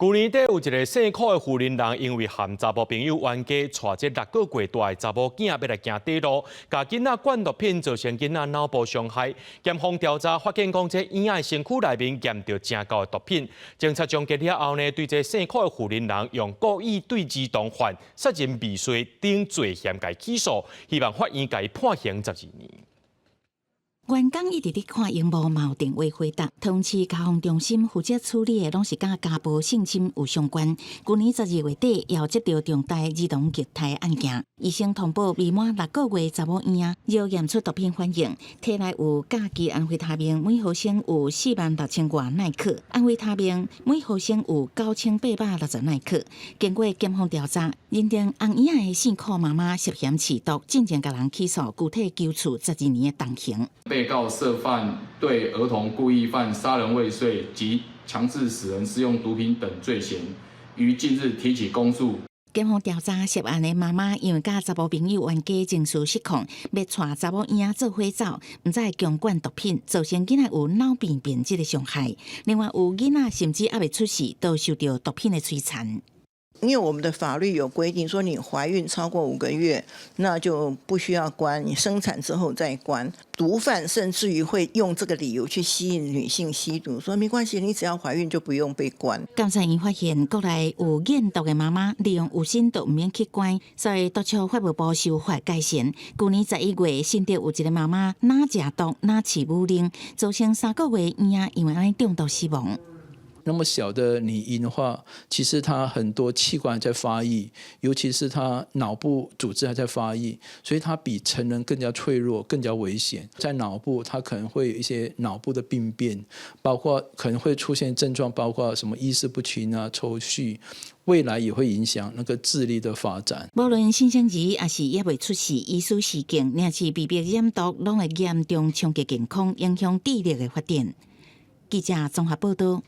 舊年底有一个姓柯的雲林人，因為和查某朋友冤家，帶這6個月大的查某囝欲來行短路，共囡仔灌毒品，造成囡仔腦部傷害。檢方調查發現，講這嬰仔的身軀內面驗著誠厚的毒品。偵查終結了後呢，對這姓柯的雲林人用故意對兒童犯殺人未遂等罪嫌共起訴，希望法院共伊判刑12年。員工一直佇看螢幕，嘛有電話回答。桃園市家防中心負責處理的，攏是佮家暴性侵有相關。舊年12月底，也有接著重大兒童虐待案件，醫生通報未滿6個月查某嬰仔，又驗出毒品反應，體內有甲基安非他命每毫升有4萬6千外奈克，安非他命每毫升有9860奈克。經過檢方調查，認定翁嬰仔的姓柯媽媽涉嫌飼毒，進前共人起訴，具體求處12年的重刑。被告涉犯對兒童故意犯殺人未遂及強制使人施用毒品等罪嫌，於近日提起公訴。檢方調查涉案的媽媽，因為佮查某朋友冤家情緒失控，欲帶查某嬰仔做伙走，毋知強灌毒品，造成囡仔有腦病變這个傷害。另外有囡仔甚至猶未出世，都受著毒品的摧殘。因為我們的法律有規定，說你懷孕超過5個月，那就不需要關，你生產之後再關。毒販甚至於會用這個理由去吸引女性吸毒，說沒關係，你只要懷孕就不用被關。監察院發現，國內有驗毒的媽媽利用有身都毋免去關，所以督促法務部修法改善。舊年11月，新竹有一個媽媽，若食毒，若飼母奶，造成3個月嬰仔因為按呢中毒死亡。那麼小的女嬰的話，其實她很多器官還在發育，尤其是她腦部組織還在發育，所以她比成人更加脆弱、更加危險。在腦部，她可能會有一些腦部的病變，包括可能會出現症狀，包括什麼意識不清啊、抽搐，未來也會影響那個智力的發展。無論新生兒抑是猶未出世，醫師示警，若是被迫染毒，攏會嚴重衝擊健康，影響智力的發展。記者綜合報道。